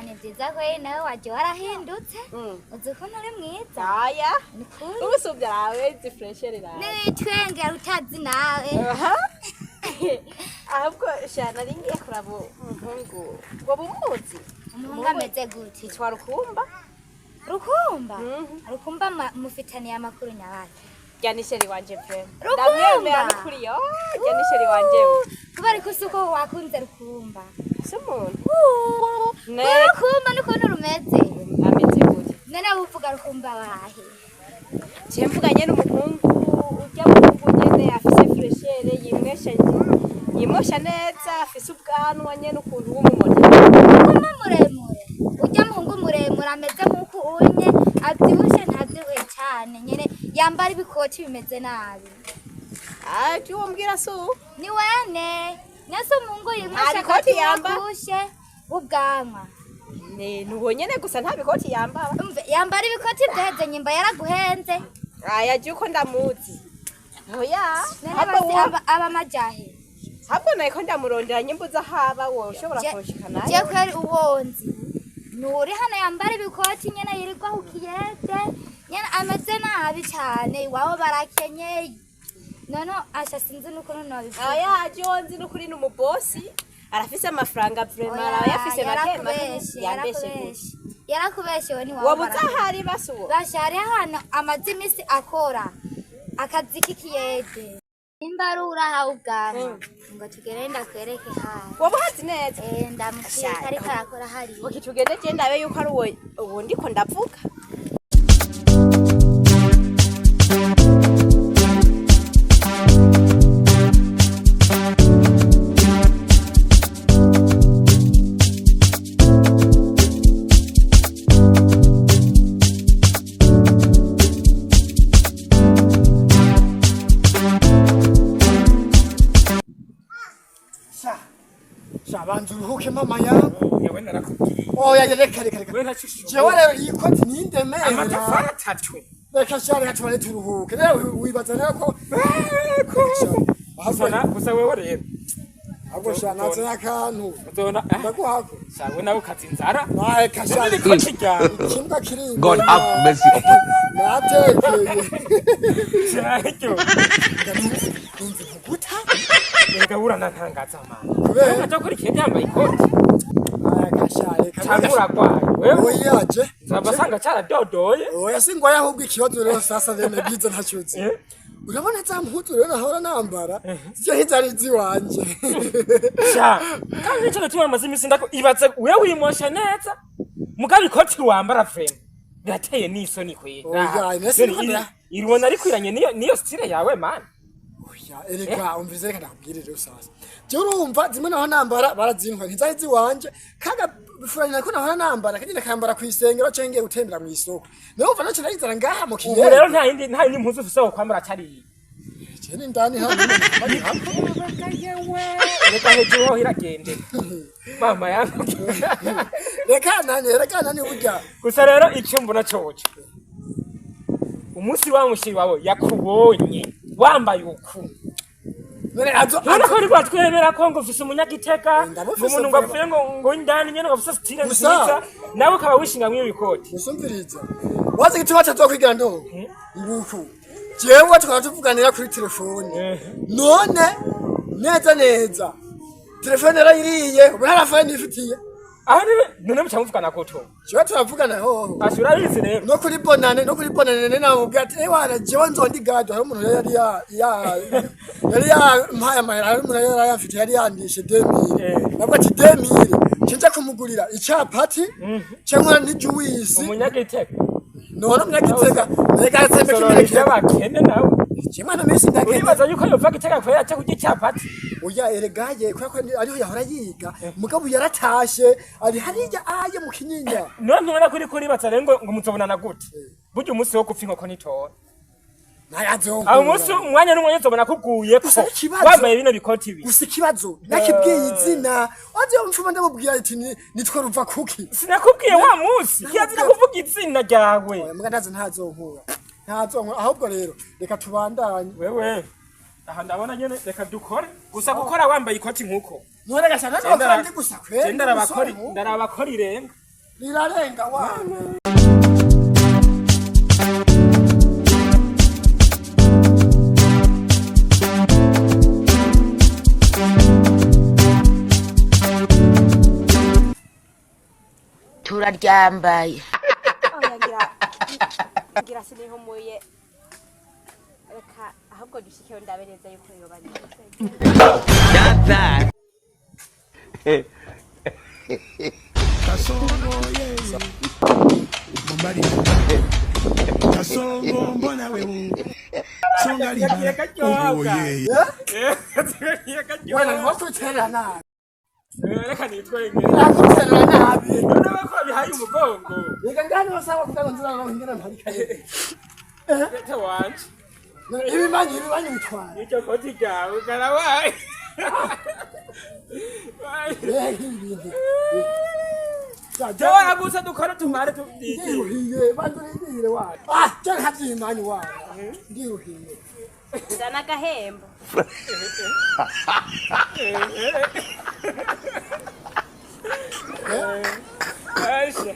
Shani byiza kweli, nawe waje warahindutse. Uzi ukuntu uri mwiza. Aya. Ni kuri. Ubusuvya rawe zifreshere rawe. Nitwengera utazi nawe. Aha. Ahubwo sha nari ngiye kuraba umuhungu. Ngo bumuzi. Umuhungu ameze gute? Yitwa Rukumba. Rukumba? Mhm. Rukumba mufitaniye amakuru nyabaki? Rya ni chéri wanje vraiment. Rukumba? Ndamwemera n'ukuri yo. Rya ni chéri wanje. Kuba ariko si uko wakunze Rukumba. Si umuntu. Rukumba n'ukuntu rumeze. Ameze gute? None uvuga Rukumba wahe? Je mvuga nyene umuhungu, urya muhungu nyene afise fraîcheur, yimwesha yimosha neza, afise ubwanwa nyene ukuntu w'umumoni. Rukumba muremure. Urya muhungu muremure ameze nk'uko unye, avyibushe ntavyibushe cane nyene, yambara ibikoti bimeze nabi. Ah, je umbwira su. Ni wene. Nese umuhungu yimwesha Nta bikoti yambara. avyibushe ubwanwa. Ne nuwo nyene gusa nta bikoti yambara. Umve, yambara ibikoti vyaheze nyimba yaraguhenze. Aya je uko ndamuzi. Oya, None ahubwo basi aba majahe. Ahubwo nariko ndamurondera nyimbuza haba wowe ushobora kunshika nayo. Je kweri uwonzi. Nuri hano yambara ibikoti nyene yirirwa ku kiyede, nyene ameze nabi cane, iwabo barakenye. None asha sinzi n'ukuntu nobivuga. Aya je wonzi n'ukuri ni umubosi. Arafise amafaranga vraiment, arayafise make make. Yarakubeshe, Yambeshe gute? yarakubeshe. Yarakubeshe we ni wawe. Wobuza ahari basi uwo. Basha hariho ahantu amaze imisi akora akazi k'ikiyede. Nimba ari urahawe ubwanwa, ngo tugere ndakwereke hawe. Woba uhazi neza. Eh, ndamukeka ariko arakora hariya. Uki tugende je ndabe yuko ari uwo uwo ndiko ndavuga. Sha, sha banza uruhuke mama yangu. Yewe narakubwiye. Oya reka reka reka. We ntacyo ushoboye. Jewe rero iyi koti nindemera. Amatafari atatu. Reka sha reka tubane turuhuke. Rero wibaza rero ko Gusa gusa wewe rero. Ahubwo sha natse akantu. Uzona Ndaguhako. Sha we nawe ukaza inzara. Reka sha. None ikoti ryawe. Ikimbwa kiri imbere. God have mercy upon Natekeye. Cyaryo. Numva nkuguta. Erega uranantangaza mama. Kubera? Ntaco kuri ikindi yambaye ikoti. Reka sha reka. Cyangwa uragwaye. Wewe Oya je. nzaba sanga cyaradodoye. Oya singwaye ahubwo ikibazo rero sasa bene byiza ntacyuzi. Eh? Urabona za mpuzu rero nahora nambara zijya hizari ziwanje. Sha. Kandi nico gituma amaze imisi ndako ibaze wewe wimosha neza. Mugabo ikoti wambara frame. Birateye n'isoni kwera. Oya, nese None niko iribona rikwiranye niyo style yawe man. Oya, erega umvise reka ndakubwire rero sasa. Je urumva zimwe naho nambara barazintwa ntizari ziwanje kaga bifuranye nako nahora nambara kagenda kambara kwisengero canke ngiye gutembera mu isoko. Nawe umva naco narizana ngaha mu Ubu rero kiyede. nta yindi mpuzu ufise wo kwambara atari iyi. Je ni ndani hano bari hano. Reka hejuru ho iragendera. Mama yangu. Reka nani reka nani burya. Gusa rero icyo mbona coco. Umunsi wa mushiri wawe yakubonye wambaye uku. None azo None ko uri twemera ko ngo ufise umunyagitega, Ndamufise ngo umuntu ngo vuba. apfuye ngo indani nyene ngo afise style Gusa. nziza, nawe ukaba wishinga mw'iyo bikoti. Musumviriza. Wazi gituma cyazokwigira ndo. Nguku. Jewe tukaba tuvuganira kuri telefone. None neza neza. Telefone yarayiriye, ubu nta fone nifitiye. Aho ni none muca muvugana koto. Jewe turavugana hoho. Asha urabizi rero. No kuri bonane namubwira ati "Eh wana jewe nzondi gado hari umuntu yari ya ya yari yampaye amahera hari umuntu yari yafite yari yandishe 2000." Navuga ati 2000 cinja kumugurira icapati cyangwa n'ijuwisi. Umunyagitega. None umunyagitega reka atsembe Sorora kimeneke. ivy'abakene nawe. Kimwe na minsi ndakene. Uribaza yuko yova gitega kwera aca kurya icapati. Oya eregaye kubera ko ariho yahora yiga mugabo yaratashe ari hariya aye mu Kinyinya. None ntubona ko uriko uribaza rero ngo muzobonana gute? Burya umunsi wo gupfa inkoko ntitora. Ntayazonkura. Aho umunsi umwanya n'umwanya nzobona kuguyeko. Gusa ikibazo- Wambaye bino bikoti ibi. Gusa ikibazo nakibwiye izina waje mfuma ndamubwira ati nitwa ruva kuki. Sinakubwiye wa munsi kirazira kuvuga izina ryawe. Oya muga ndazi ntazonkura ntazonkura ahubwo rero reka tubandanye. Wewe aha ndabona nyene reka dukore gusa gukora wambaye ikoti nkuko. None gashaka nokora ndi gusa kweri. Je ndarabakora irenga. Rirarenga wana. Turaryambaye. Oya, ngira sinihumuye, reka ahubwo dushikeho ndabe neza yuko yoba ari. Got that. Kasongo yeye Bombari Kasongo mbona wewe Songa libala Oh yeye. Wena ntiwakuterera nabi. Reka nitwenge. Nakuterera nabi. None ko bihaye umugongo. Reka ngani basaba kugira ngo nzira ngene mparikaye. Data wanje. Ibimanyi bitwara. Nicyo koti ryawe karabaye. Eh, ibintu. Jewe gusa dukora tumare tubyigire. Ndiruhiye, bantu ndihire wana. Ah, je nkavyimanyi wana. Ndiruhiye. Zana agahembo. Asha.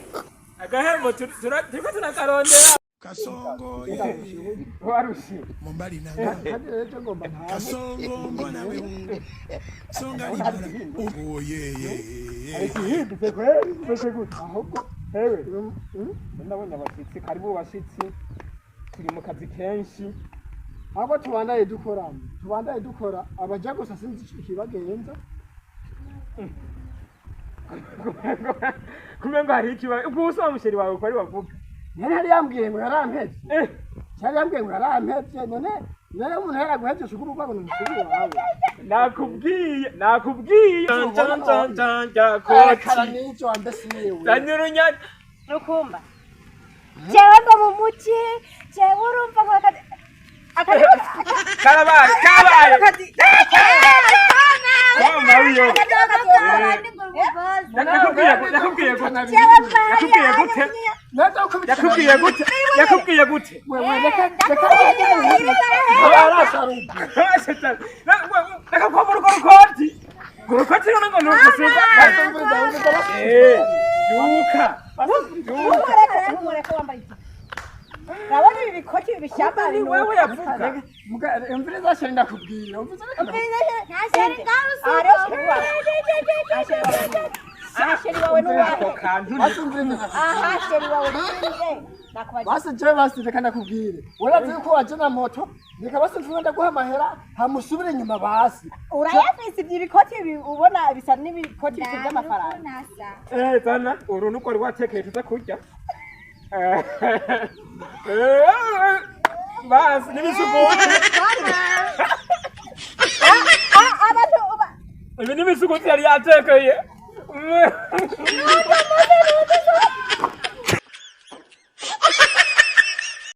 Agahembo turiko tunakarondera. Kasongo yeye Warushi. Mombali nanga Kandi rero cyo ngomba ntahe. Kasongo mbona wewe Songa libala Oh yeye. Ihindutse kweri mbese gute? Ahubwo Hewe. Ndabonye abashitsi, karibu bashitsi. Turi mu kazi kenshi. ahubwo tubandaye dukora. Tubandaye dukora abaja gusa sinzi ikibagenza. Kumengo hari ikibazo. Ubwo usaba musheri wawe ko ari wavuga. Yari yambwiye ngo yarampevye. Eh, Yari yambwiye ngo yarampevye none umuntu yaraguhevye ushobora uvuga ngo ni umushubi wawe. Nakubwiye, nakubwiye. Chan chan chan chan Kara koti. n'icyo wambe siwe. Tanyurunya. Rukumba, jewe ngo mu muci, jewe urumva ngo Karabaye, karabaye. Mama wiyo. Nakubwiye, nakubwiye gute? Yakubwiye gute? Naza kubita. Yakubwiye gute? Yakubwiye gute? Wewe reka reka. Reka kwambara urwo rukoti. Urwo rukoti rero ngo ni ugusiga. Eh, byuka. Umureka wambaye iki? Urabona ibi bikoti, ibi bishyamba. Ni wewe yavuga. Imvura izashira ndakubwira. Umvira Aha chéri wawe n'uwahe? Ako kantu ni basi imvura imeze. Aha chéri wawe n'uwahe? Nakubaza. Basi jewe basi reka ndakubwire. Urazi yuko waje na moto, reka basi mvuge ndaguha amahera hamusubire inyuma basi. Urayafise ibyo bikoti ubona bisa n'ibikoti bifite by'amafaranga. Eh, zana uru nuko wari watekeye tuza kurya. Eh, basi n'ibisuguti. Abantu uba Ibi n'ibisuguti yari yatekeye.